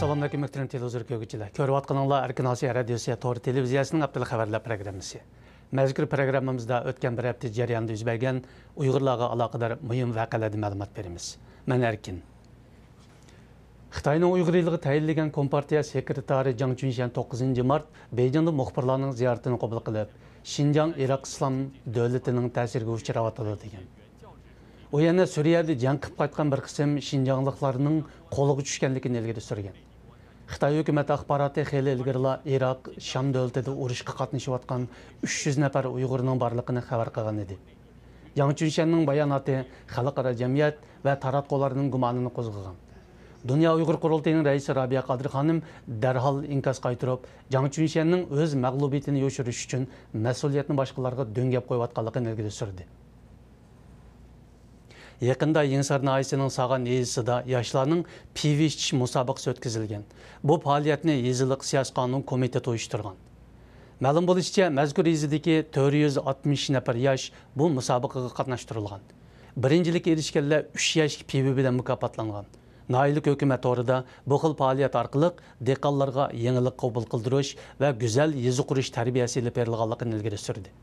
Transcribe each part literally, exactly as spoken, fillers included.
سالاملىكىم، مۆھتەرەم تېلېۋىزور كۆرگۈچىلەر. كۆرۈۋاتقىنىڭلار ئەركىن ئاسىيا رادىيوسى تور تېلېۋىزىيەسىنىڭ ھەپتىلىك خەۋەرلەر پروگراممىسى. مەزكۇر پروگراممىمىزدا ئۆتكەن بىر ھەپتە جەريانىدا يۈز بەرگەن ئۇيغۇرلارغا ئالاقىدار مۇھىم ۋەقەلەردىن مەلۇمات بېرىمىز. مەن ئەركىن. خىتاينىڭ ئۇيغۇر ئېلىغا تەيىنلىگەن كومپارتىيە سېكرېتارى جاڭ چۈنشيەن توققۇزىنچى مارت بېيجىڭدا مۇخبىرلارنىڭ زىيارىتىنى قوبۇل قىلىپ، شىنجاڭ ئىراق ئىسلام دۆلىتىنىڭ تەسىرىگە ئۇچراۋاتىدۇ، دېگەن. ئۇ يەنە سۈرىيەدە جەڭ قىلىپ قايتقان بىر قىسىم شىنجاڭلىقلارنىڭ قولغا چۈشكەنلىكىنى ئىلگىرى سۈرگەن. خىتاي ھۆكۈمەت ئاخباراتى خېلى ئىلگىرىلا ئىراق، شام دۆلىتىدە ئۇرۇشقا قاتنىشىۋاتقان ئۈچ يۈز نەپەر ئۇيغۇرنىڭ بارلىقىنى خەۋەر قىلغان ئىدى. جاڭ چۈنشيەننىڭ باياناتى خەلقئارا جەمئىيەت ۋە تاراتقۇلارنىڭ گۇمانىنى قوزغىغان. دۇنيا ئۇيغۇر قۇرۇلتىيىنىڭ رەئىسى رابىيە قادىر خانىم دەرھال ئىنكاس قايتۇرۇپ، جاڭ چۈنشيەننىڭ ئۆز مەغلۇبىيىتىنى يوشۇرۇش ئۈچۈن مەسئۇلىيەتنى باشقىلارغا دۆڭگەپ قويۇۋاتقانلىقىنى ئىلگىرى سۈردى. يېقىندا يېڭىسار ناھىيەسىنىڭ ساغان يېزىسىدا ياشلارنىڭ پىۋا ئىچىش مۇسابىقىسى ئۆتكۈزۈلگەن. بۇ پائالىيەتنى يېزىلىق سىياسىي قانۇن كومىتېتى ئۇيۇشتۇرغان. مەلۇم بولۇشىچە، مەزكۇر يېزىدىكى تۆت يۈز ئاتمىش نەپەر ياش بۇ مۇسابىقىگە قاتناشتۇرۇلغان. بىرىنچىلىككە ئېرىشكەنلەر ئۈچ ياشلىق پىۋا بىلەن مۇكاپاتلانغان. ناھىيەلىك ھۆكۈمەت تورىدا بۇ خىل پائالىيەت ئارقىلىق دېھقانلارغا يېڭىلىق قوبۇل قىلدۇرۇش ۋە گۈزەل يېزا قۇرۇش تەربىيەسى ئېلىپ بېرىلغانلىقىنى ئىلگىرى سۈردى.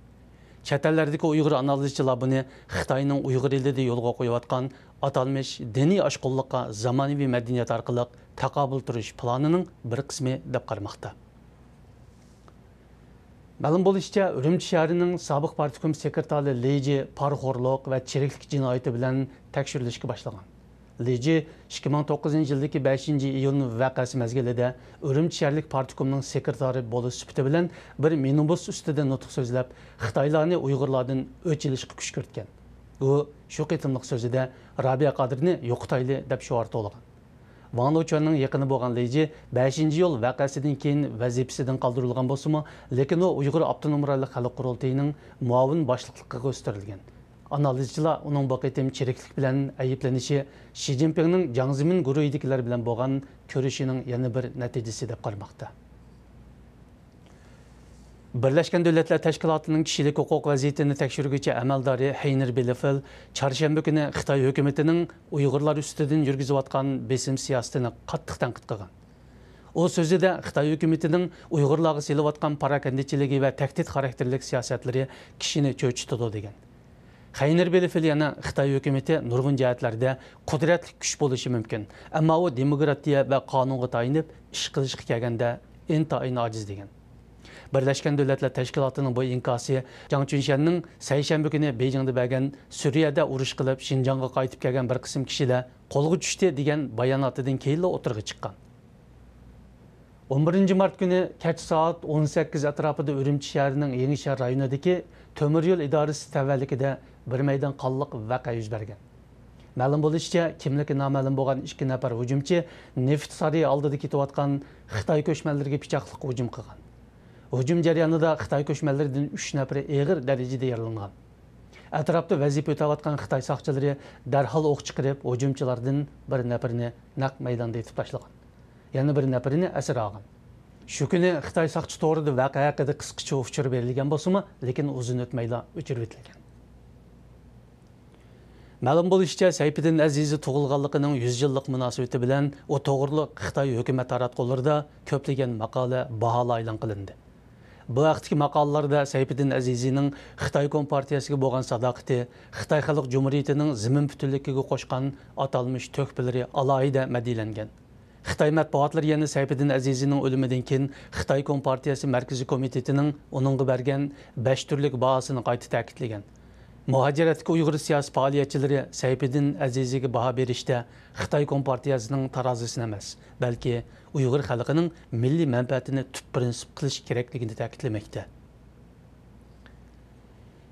چەت ئەللەردىكى ئۇيغۇر ئانالىزچىلار بۇنى خىتاينىڭ ئۇيغۇر ئېلىدە يولغا قويۇۋاتقان ئاتالمىش دىنىي ئاشقۇنلۇققا زامانىۋى مەدەنىيەت ئارقىلىق تاقابىل تۇرۇش پىلانىنىڭ بىر قىسمى دەپ قارىماقتا. مەلۇم بولۇشىچە، ئۈرۈمچى شەھىرىنىڭ سابىق پارتكوم سېكرېتارى لى جى پارىخورلۇق ۋە چىرىكلىك جىنايىتى بىلەن تەكشۈرۈلۈشكە باشلىغان. لى جى ئىككى مىڭ توققۇزىنچى يىلدىكى بەشىنچى ئىيۇن ۋەقەسى مەزگىلىدە ئۈرۈمچى شەھەرلىك پارتكومنىڭ سېكرېتارى بولۇش سۈپىتى بىلەن بىر مىنىبۇس ئۈستىدە نۇتۇق سۆزلەپ، خىتايلارنى ئۇيغۇرلاردىن ئۆچ ئېلىشقا كۈشكۈرتكەن. ئۇ شۇ قېتىملىق سۆزىدە «رابىيە قادىرنى يوقىتايلى» دەپ شوئار توۋلىغان. ۋاڭ لېچۈەننىڭ يېقىنى بولغان لى جى بەشىنچى ئىيۇل ۋەقەسىدىن كېيىن ۋەزىپىسىدىن قالدۇرۇلغان بولسىمۇ، لېكىن ئۇ ئۇيغۇر ئاپتونوم رايونلۇق خەلق قۇرۇلتىيىنىڭ مۇئاۋىن باشلىقلىقىغا ئۆستۈرۈلگەن. ئانالىزچىلار ئۇنىڭ بۇ قېتىم چىرىكلىك بىلەن ئەيىبلىنىشى شى جىنپىڭنىڭ جياڭ زېمىن گۇرۇھىدىكىلەر بىلەن بولغان كۆرۈشىنىڭ يەنە بىر نەتىجىسى دەپ قارىماقتا. بىرلەشكەن دۆلەتلەر تەشكىلاتىنىڭ كىشىلىك ھوقۇق ۋەزىيىتىنى تەكشۈرگۈچى ئەمەلدارى ھېينېر بېلفېل چارشەنبە كۈنى خىتاي ھۆكۈمىتىنىڭ ئۇيغۇرلار ئۈستىدىن يۈرگۈزۈۋاتقان بېسىم سىياسىتىنى قاتتىق تەنقىد قىلغان. ئۇ سۆزىدە خىتاي ھۆكۈمىتىنىڭ ئۇيغۇرلارغا سېلىۋاتقان پاراكەندىچىلىكى ۋە تەھدىت خاراكتېرلىك سىياسەتلىرى كىشىنى چۆچۈتىدۇ، دېگەن. خەينېر بېلفېل يەنە خىتاي ھۆكۈمىتى نۇرغۇن جەھەتلەردە قۇدرەتلىك كۈچ بولۇشى مۇمكىن، ئەمما ئۇ دېموكراتىيە ۋە قانۇنغا تايىنىپ ئىش قىلىشقا كەلگەندە ئىنتايىن ئاجىز، دېگەن. بىرلەشكەن دۆلەتلەر تەشكىلاتىنىڭ بۇ ئىنكاسى جاڭ چۈنشيەننىڭ سەيشەنبە كۈنى بېيجىڭدا بەرگەن «سۈرىيەدە ئۇرۇش قىلىپ، شىنجاڭغا قايتىپ كەلگەن بىر قىسىم كىشىلەر قولغا چۈشتى» دېگەن باياناتىدىن كېيىنلا ئوتتۇرىغا چىققان. ئون بىرىنچى مارت كۈنى كەچ سائەت ئون سەككىز ئەتراپىدا ئۈرۈمچى شەھىرىنىڭ يېڭىشەھەر رايونىدىكى تۆمۈر يول ئىدارىسى تەۋەلىكىدە بىر مەيدان قانلىق ۋەقە يۈز بەرگەن. مەلۇم بولۇشىچە، كىملىكى نامەلۇم بولغان ئىككى نەپەر ھۇجۇمچى نېفىت سارىيى ئالدىدا كېتىۋاتقان خىتاي كۆچمەنلىرىگە پىچاقلىق ھۇجۇم قىلغان. ھۇجۇم جەريانىدا خىتاي كۆچمەنلىرىدىن ئۈچ نەپىرى ئېغىر دەرىجىدە يارىلانغان. ئەتراپتا ۋەزىپە ئۆتەۋاتقان خىتاي ساقچىلىرى دەرھال ئوق چىقىرىپ، ھۇجۇمچىلاردىن بىر نەپىرىنى نەق مەيداندا ئېتىپ تاشلىغان. يەنە بىر نەپىرىنى ئەسىر ئالغان. شۇ كۈنى خىتاي ساقچى تورىدا ۋەقە ھەققىدە قىسقىچە ئۇچۇر بېرىلگەن بولسىمۇ، لېكىن ئۇزۇن ئۆتمەيلا ئۆچۈرۈۋېتىلگەن. مەلۇم بولۇشىچە، سەيپىدىن ئەزىزى تۇغۇلغانلىقىنىڭ يۈز يىللىق مۇناسىۋىتى بىلەن ئۇ توغرۇلۇق خىتاي ھۆكۈمەت تاراتقۇلىرىدا كۆپلىگەن ماقالە، باھالار ئېلان قىلىندى. بۇ ھەقتىكى ماقالىلەردە سەيپىدىن ئەزىزىنىڭ خىتاي كومپارتىيەسىگە بولغان ساداقىتى، خىتاي خەلق جۇمھۇرىيىتىنىڭ زېمىن پۈتۈنلۈكىگە قوشقان ئاتالمىش تۆھپىلىرى ئالاھىدە مەدھىيەلەنگەن. خىتاي مەتبۇئاتلىرى يەنە سەيپىدىن ئەزىزىنىڭ ئۆلۈمىدىن كېيىن خىتاي كومپارتىيەسى مەركىزىي كومىتېتىنىڭ ئۇنىڭغا بەرگەن بەش تۈرلۈك باھاسىنى قايتا تەكىتلىگەن. مۇھاجىرەتتىكى ئۇيغۇر سىياسىي پائالىيەتچىلىرى سەيپىدىن ئەزىزىگە باھا بېرىشتە خىتاي كومپارتىيەسىنىڭ تارازىسىنى ئەمەس، بەلكى ئۇيغۇر خەلقىنىڭ مىللىي مەنپەئەتىنى تۈپ پىرىنسىپ قىلىش كېرەكلىكىنى تەكىتلىمەكتە.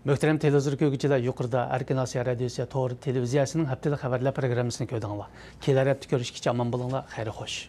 مۆھتەرەم تېلېۋىزور كۆرگۈچىلەر، يۇقىرىدا ئەركىن ئاسىيا رادىيوسى تور تېلېۋىزىيەسىنىڭ ھەپتىلىك خەۋەرلەر پروگراممىسىنى كۆردۈڭلار. كېلەر ھەپتە كۆرۈشكىچە ئامان بولۇڭلار، خەير خوش.